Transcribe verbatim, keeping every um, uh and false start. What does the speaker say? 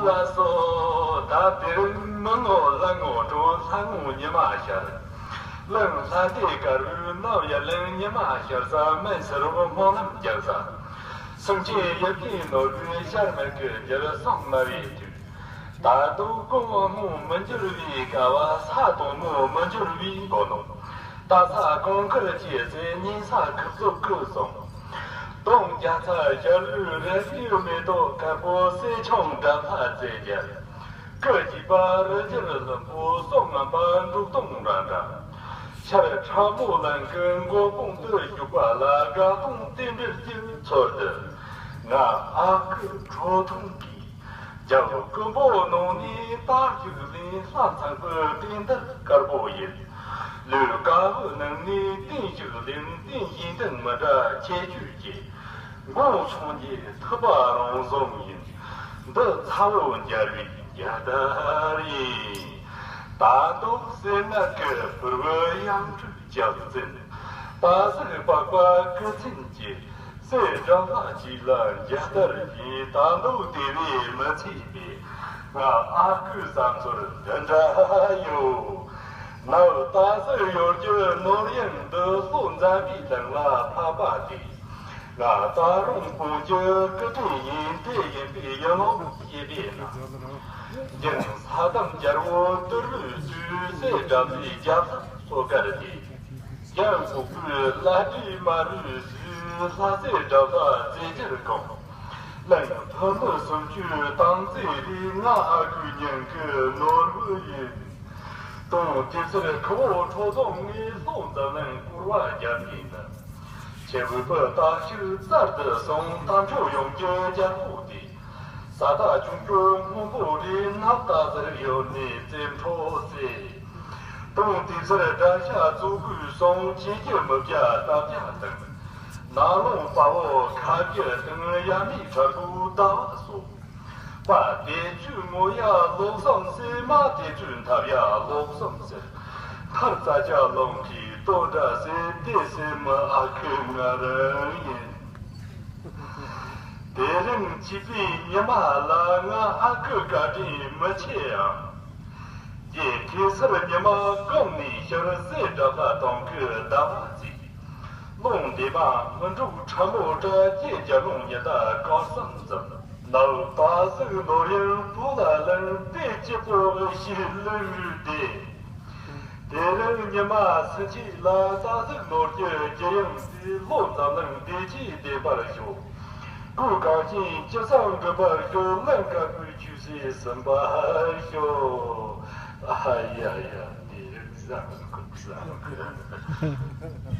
ལ་སོགས། ད་དེ་རིང་མི་ངོ་ལྷ་ངོ་གྲོ་ལྷ་ངོ་ཉི་མ་ཤར། གླིང་ལྷ་སྡེ་དཀར་པོའི་ནམ་ཡར་གླིང་ཉི་མ་ཤར་ས་སྨན་སེར་པོ་སྨོན་ལམ་རྒྱག་ས། སེམས་ཅན་ཡིད་བཞིན་ནོར་བུའི་ཤར་མིག་གི་རྒྱལ་སྲུང་མ་བའི་དུས། ད་དུང་སྐུ་ངོ་སྔོན་མི་འགྱུར་བའི་སྐལ་བ། ས་དང་མོ་མི་འགྱུར་བའི་མགོ་ནོར། ད་ས་གང་ཁར་སྐྱེས་ཚེ་ཉིན་ས་ཁུ་ཚུགས་ཁུ་སོང་། དུང་རྒྱ་ཚ་ཞལ་ལུས་རེ་ཞིག་མེ་ཏོག་དཀར་པོ་སེ་ཆུང་འགྲམ་ལྷ་རྩེ་རྒྱལ། སྐུ་གཅིག་པ་རི་རྒྱལ་ལྷུན་པོ་སོང་ངམ་པ་འབྲུག་སྟོང་ར་འདྲ། ཤར་ཁྲ་མོ་གླིང་གི་མགོ་དཔུང་དུ་བཞུགས་པ་ལ་དགའ་སྟོང་རྟེན་འབྲེལ་གྱི་ཚོད་དུ། ང་ཨ་ཁུ་ཁྲོ་ཐུང་གིས། རྒྱལ་བུ་ཀུན་པོ་ནང་ནས་རྟ་རྒྱུག་ལེན་ལྷ་མཚན་པོའི་རྟེན་འདི་དཀར་པོ་ཡིན། ལུས་དཀར་པོའི་ནང་ནས་རྟེན་ཞིག་ལེན་རྟེན་བཞེངས་སྟངས་མི་འདྲ་ཁྱད་ཆོས་ཀྱི། མགོ་ཚོང་རྒྱུའི་ཐུབ་པ་རང་བཟུང་ཡིན། འདི་ཚ་བོ་འབྱར་བའི་རྒྱལ་དར་ཡིན། ད་དུང་སེར་ནག་གི་ཕུར་བུ་ཡང་སྤྲུལ་ལྕགས་འཛིན། ད་གཟུགས་པགས་པ་སྐུ་མཚན་གྱི། སྲས་དགྲ་ལྷ་གཅིག་ལ་མཇལ་དར་གྱིས། ད་འདུག་དེ་བས་མི་ཚེ་པས། ང་ཨ་ཁུའི་བསམ་ཚུལ་འདི་འདྲ་ཡོད། ནབ་ད་གཟོད་ཡོར་གྱི་ནོར་གཡང་འདི་ལྷོ་འཛམ་བུའི་གླིང་ལ་ཕབ་པ་དེ། ང་ད་རུང་སྤོང་རྒྱུ་སྐུ་དྲིན་ཡིན། དེ་ཡིན་པས་ཡིད་ལོངས་སྐྱེས་པས་ན། འཇིང་ས་དམ་རྒྱལ་པོ་དུར་བུའི་དུས། སྲས་དགྲ་ལྷའི་རྒྱབ་ལ་སོ་དཀར་དེ། ཡང་ཁོག་པའི་བླ་བྲེ་དམར་པོའི་གཟི། ལྷ་སྲས་དགྲ་ལྷ་རྫས་འགྱུར་གང་། གླིང་ཐུ་མི་སུམ་ཅུའི་དང་རྩེ་རེ། ང་ཨ་ཁུའི་སྙིང་གི་ནོར་བུ་ཡིན། དུང་དེ་ཚེར་ཁུ་བོ་ཁྲོ་ཐུང་ངས་ལྷོ་འཛམ་གླིང་བསྐོར་བ་བརྒྱབ་ནས་ནི། ཁྱེད་བོད་པའི་རྟ་ཕྱུགས་རྩལ་དུ་སོང་། དམ་ཆོས་ཡོངས་ཀྱི་རྒྱལ་པོ་དེ། ས་རྟ་ཆུང་ཆུང་སྔོན་པོ་རེ། ནབ་ད་གཟོད་ཡོར་ནས་རྩེ་འཕྲོ་ཟེར། དུང་དེ་ཚེར་དགྲ་ཤ་བཙོ་དགོས་སོང་། ཁྱེད་ཀྱི་མི་བརྒྱ་རྟ་བརྒྱ་དང་། ནག་ལོང་དཔའ་བོ་ཁ་བརྒྱ་དང་། ཡ་མའི་ཁྲ་གུ་ཟླ་བ་སོགས། དཔའ་དེ་ཚོའི་ངོ་ཡ་ལོག་བསམ་ཟེར། མ་དེ་ཚོའི་འཐབ་ཡ་ལོག་བསམ་ཟེར། མཐར་རྩྭ་སྐྱ་ལོང་གི་ལྟོ་འདྲ་ཟེར། དེ་ཟེར་མི་ཨ་ཁུ་ང་རང་ཡིན། དེ་རིང་བྱིས་པའི་ཉི་མ་ལ་ང་ཨ་ཁུ་བཀའ་དྲིན་མི་ཆེ་ཡང་། རྒྱལ་གེ་སར་ཉི་མ་གང་ནས་ཤར། སྲས་དགྲ་ལྷ་དུང་གི་ཟླ་བ་བརྩིས། རླུང་འདི་མ་མི་འགྲོ་ཁྲ་མོ་འདྲ། སྐྱེས་རྒྱ་ལུང་ཉི་ཟླ་དཀར་སང་འཛིན། ནབ་ད་གཟུགས་ནོར་གཡང་བུ་ལ་ལེན། དེ་སྐྱིད་པོ་ཞིག་ལེན་རུས་ཏེ། དེ་རིང་ཉི་མ་སུ་གཅིག་ལ། ད་གཟུགས་ནོར་གྱི་རྒྱུ་ཡང་དེ། ལྷོ་འཛམ་གླིང་བདེ་སྐྱིད་ལྡན་པར་ཤོག། སྐུ་གང་ཞིང་ཅི་བསམ་འགྲུབ་པར་ཤོག། གླིང་དཀར་པོའི་ཆོས་སྲིད་ཟིན་པར་ཤོག། ཨ་ཡ་ཡ། དེ་རིང་བཟང་གི་བཟང་གི།